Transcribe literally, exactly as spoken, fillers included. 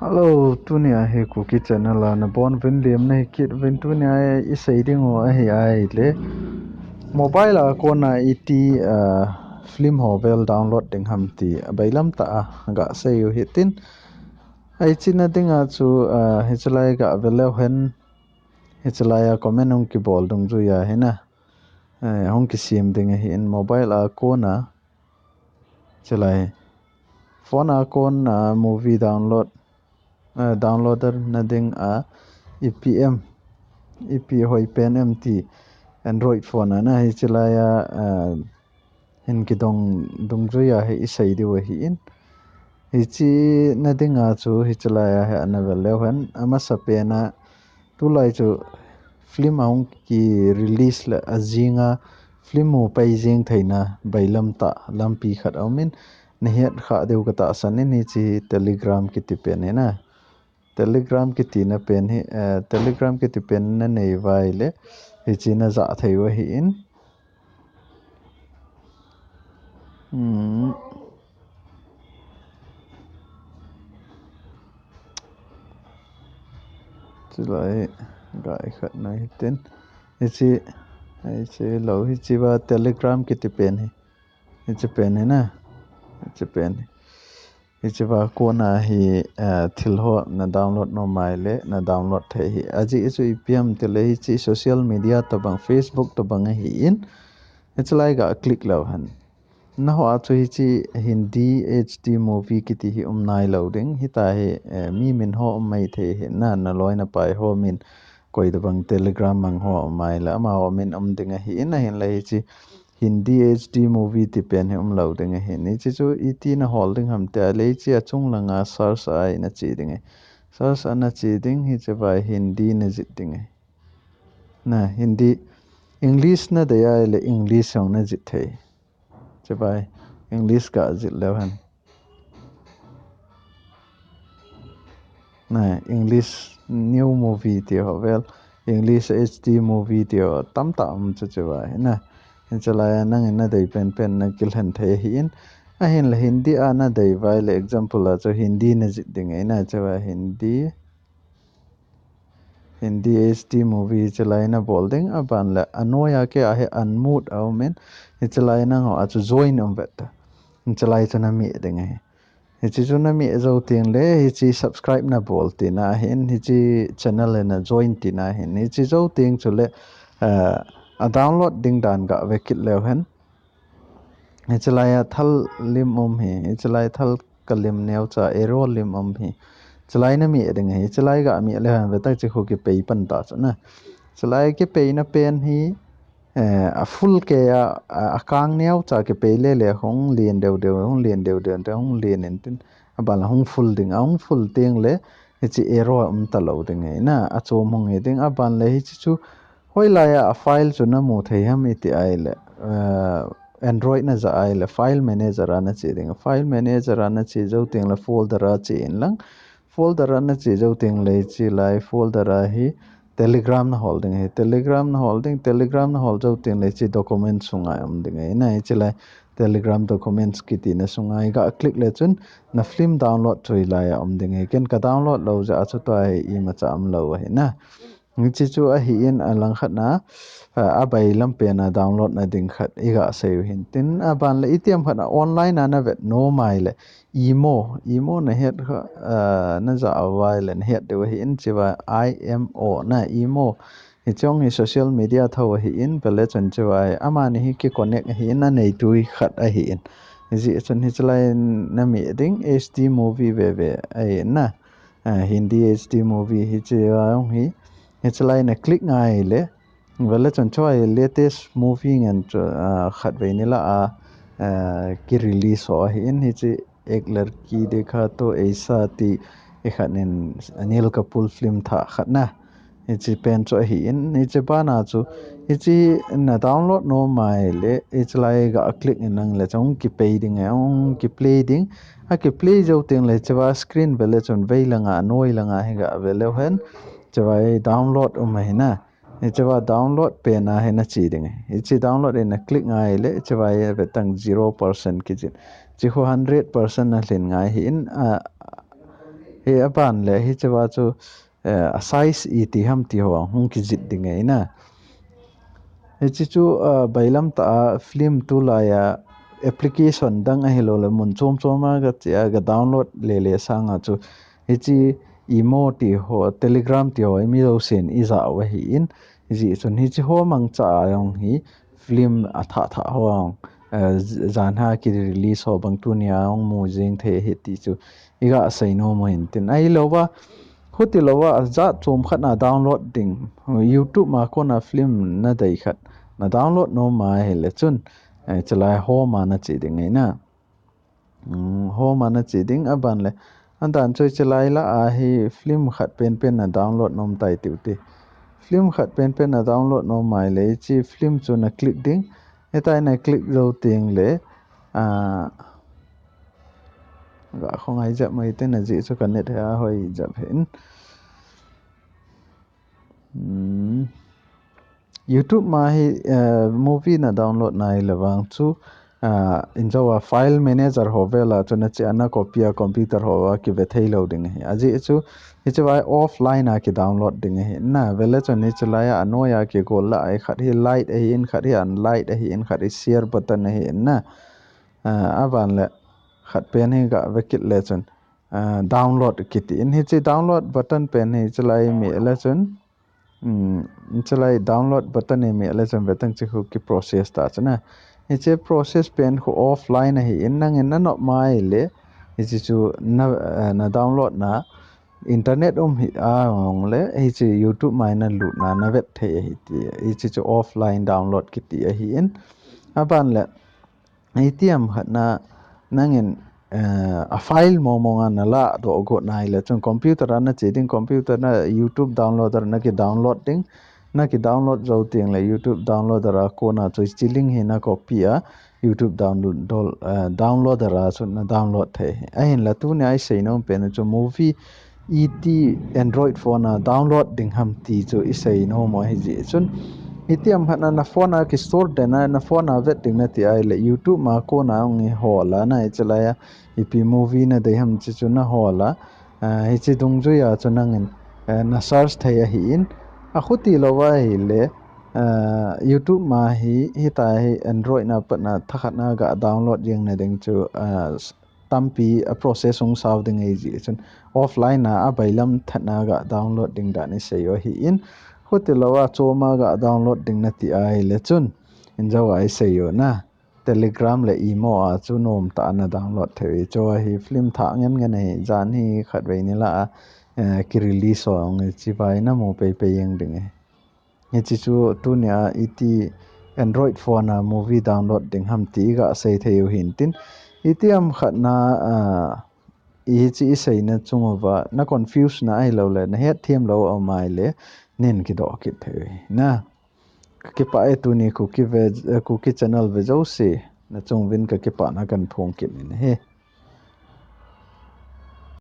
Hello, tunia hi Kuki channel a nabonuvin lemna hi kit uvin. Tunia isei ding u ahi ahile, mobile a kona iti, ah, film ho vel download ding ham ti abailam tah a gasei u hitin. Ahi china dinga chu, ah, hichelai gave leu hen, hichelai a comment hung kibol dungjuiya hina, eh, hung kisem ding ahin mobile a kona. Chulai phone a kona movie download, eh, downloader na dinga ipi em, ipi hoi pen em ti Android phone a na hichelai a, eh, hin kidong dungjuiya hi isei diu ahin. Hichina dinga chu hichelai a hi ana vel leu hen, amasapen a tulai chu film ahung ki release le ajinga film mu pai jing theina bailam tah lampi khat aumin, nahet kha diu katahsan in hiche Telegram kiti pen hina. Telegram kiti na pen hi, eh, Telegram kiti pen nanei uva ahile, hiche najah thei u ahin. Hmm. Chulai gai khat na hitin. Hiche, hiche lou, hiche va Telegram kiti pen hi. Hiche pen hi na. Hiche pen hi. Hiche va kona hi, eh, thil ho na download nom ahile, na download thei hi. Ajeh chu ipi ham tile hiche social media tobang, Facebook tobang ahin. Hichelai ga click leu hen. Naho a chu hiche Hindi H D movie kiti hi um nailou ding. Hita hi, eh, mi min ho um mai thei hi na, naloi napai ho min koi tobang Telegram mang ho um ahile, amaho min um ding ahin, ahinla hiche Hindi H D movie ti pen hi umlou ding ahin. Hiche chu iti nahol ding ham ti ahile hiche achung langa search a hi nache ding ahi. Search a nache ding hiche va Hindi najih ding ahi. Na, Hindi, English nadei ahile English jong najih thei. Hiche va English gajih leu hen. Na, English new movie ti ho vel, English H D movie ti ho tamtah um chu hiche va hi na. Hichelai a nangin nadei penpen nakilhen thei ahin. Ahinla Hindi a nadei uva ahile example a chu Hindi najih ding ahi na, hiche va Hindi. Hindi H D movie hichelai nabol ding, aban le anoi a kei a hi unmute aumin, hichelai nangho a chu join um vet ta. Hichelai chu nameh ding ahi. Hiche chu nameh jou teng le, hiche subscribe nabol tina ahin, hiche channel le najoin tina ahin, hiche jou teng chule, eh, a download ding dan gave kit leu hen. Hichelai a thal lim um hi, hichelai thal kalim neocha arrow lim um hi. Hichelai nameh ding ahi, hichelai gameh leu hen vetan hiche khu kipei pan ta chu na. Hichelai kipeina pen hi, eh, a full kei a, a, akang neocha kipei le le hung len deu deu, hung len deu deu, hung len in tin, aban le hung full ding, ahung full teng le, hiche arrow a um talou ding ahi na, achom hung hi ding, aban le hiche chu, hoilai a, a file chu namu thei ham iti ahile, eh, Android najah ahile, file manager a nache ding, file manager a nache jou teng le folder a che in lang, folder a nache jou teng le hichelai folder a hi, Telegram nahol ding ahi, Telegram nahol ding, Telegram nahol jou teng le hiche document sunga um ding ahi na, hichelai Telegram documents kiti na sunga hi ga click le chun na film download chu hilai a um ding ahi, ken ka download lou jeh a chu tua hi imacha umlou ahi na. Hiche chu ahin alangkhat na, a, abailam pen a download na ding khat iga sei u hin tin aban le itiham khat na online a navet nom ahile, Imo, Imo nahet kha, ah, najah uva ahile nahet diu ahin, hiche va I M O na Imo. Hiche jong hi social media thou ahin, vele chun hiche va hi, amani hi kiconnect ahin, aneitui khat ahin. Hijeh chun hichelai nameh ding, H D movie veve ahin na. Ah, Hindi H D movie hiche va jong hi. Hichelai na click ngai le. Vele chun hiche va hi latest movie ngen chu, ah, khatvei nilhah a, ah, ki release ho ahin hiche Ek Ladki Dekha To Aisa ti ikhat in Anil Kapoor film thah khat na. Hiche pen chu ahin, hiche bana chu, hiche na download nom ahile, hichelai ga click in lang le chu hung kipe ding ahi, hung kiplay ding. Akiplay jou teng le hiche va screen vele chun vei langa, anoi langa hi gave leu hen. Hiche va hi download um ahi na. Hiche va download pen a hi nache ding ahi. Hiche download in na click ngai le, hiche va hi vetan zero percent kijih in. Hiche khu hundred percent nalhin ngai ahin, a, Aban le hiche va chu a size iti ham ti ho hung kijih ding ahi na. Hiche chu bailam tah a film tulai a application dang ahilou le mun chom chom a ga che a ga download le le sang a chu hiche Imo ti ho, Telegram ti ho mi jousen ija u ahi in, hijeh chun hiche ho mangcha a jong hi film athah thah ho jong jan a ki release ho bang tunia hung mu jing thei ahi ti chu iga sei nom u hin tin. Ahilouva, huti louva ajat chom khat na download ding, YouTube ma kona film nadei khat na download nom a ahile chun, chulai home a nache ding ahi na. Home a nache ding, aban le adan chu chulai lah a hi film khat penpen na download nom tai tiu te. Film khat penpen na download nom a ahile hiche film chu na click ding. Hitia na click jou teng le ga khongai jep mai te, ajeh chu ka net hi ahoi jep hin. YouTube ma hi movie na download na ahile vang chu injou a file manager ho vel a chu nache a na copy a computer ho a kive thei lou ding ahi. Ajeh chu hiche vai offline a ki download ding ahi na. Vele chun hiche lai a anoi a kigol lah a khat hi light ahi in, khat hi unlight ahi in, khat hi share button ahi in na. Aban le khat pen hi ga ve kit le chun download kiti in, hiche download button pen hi chulai meh le chun, chulai download button hi meh le chun vetang chu khu ki process ta chu na. Hiche process pen khu offline ahi in, nangin na nop mai le hiche chu na download na internet um hi a hung le hiche YouTube mai na lut na na vet thei ahi ti. Hiche chu offline download kiti ahi in. Aban le itiham khat na nangin a file mong mong a na ladoh got na ahile chun computer a nache ding, computer na YouTube downloader na ki download ding. Na ki download jou teng le YouTube downloader a kona chu hiche link hi na copy a YouTube download, downloader a chu na download thei. Ahinla tunia isei nom pen chu movie iti Android phone a download ding ham ti chu isei nom u ahijeh chun, itiham khat na na phone a ki store den a, na phone a vet ding nati ahile YouTube ma kona hung hol a na, hiche lai a ipi movie nadei ham hiche chu na hol a, hiche dungjui a chu nangin na search thei ahi in, akhuti louva ahile YouTube ma hi hitia hi Android na patna thakhat na ga download jeng na ding chu tampi a process hung sao ding ahijeh chun offline a abailam that na ga download ding dan isei u ahi in, khuti louva chom a ga download ding nati ahile chun, injou a isei u na, Telegram le Imo a chu nomtah a na download thei u. Chu hi film thah ngen ngen ahi, jan hi khatvei ni lah a ki release ho hung hiche vai namu peipei jeng ding ahi. Hiche chu tunia iti Android phone a movie download ding ham ti iga sei thei u hin tin, itiham khat na hiche iseina chung uva na confuse na ahilou le na hetthem lou a um ahile, nin kidoh kit thei u hi na. Ka kipah e tuni Kuki channel ve jouse, na chung uvin ka kipahna kan phong kit in ahi.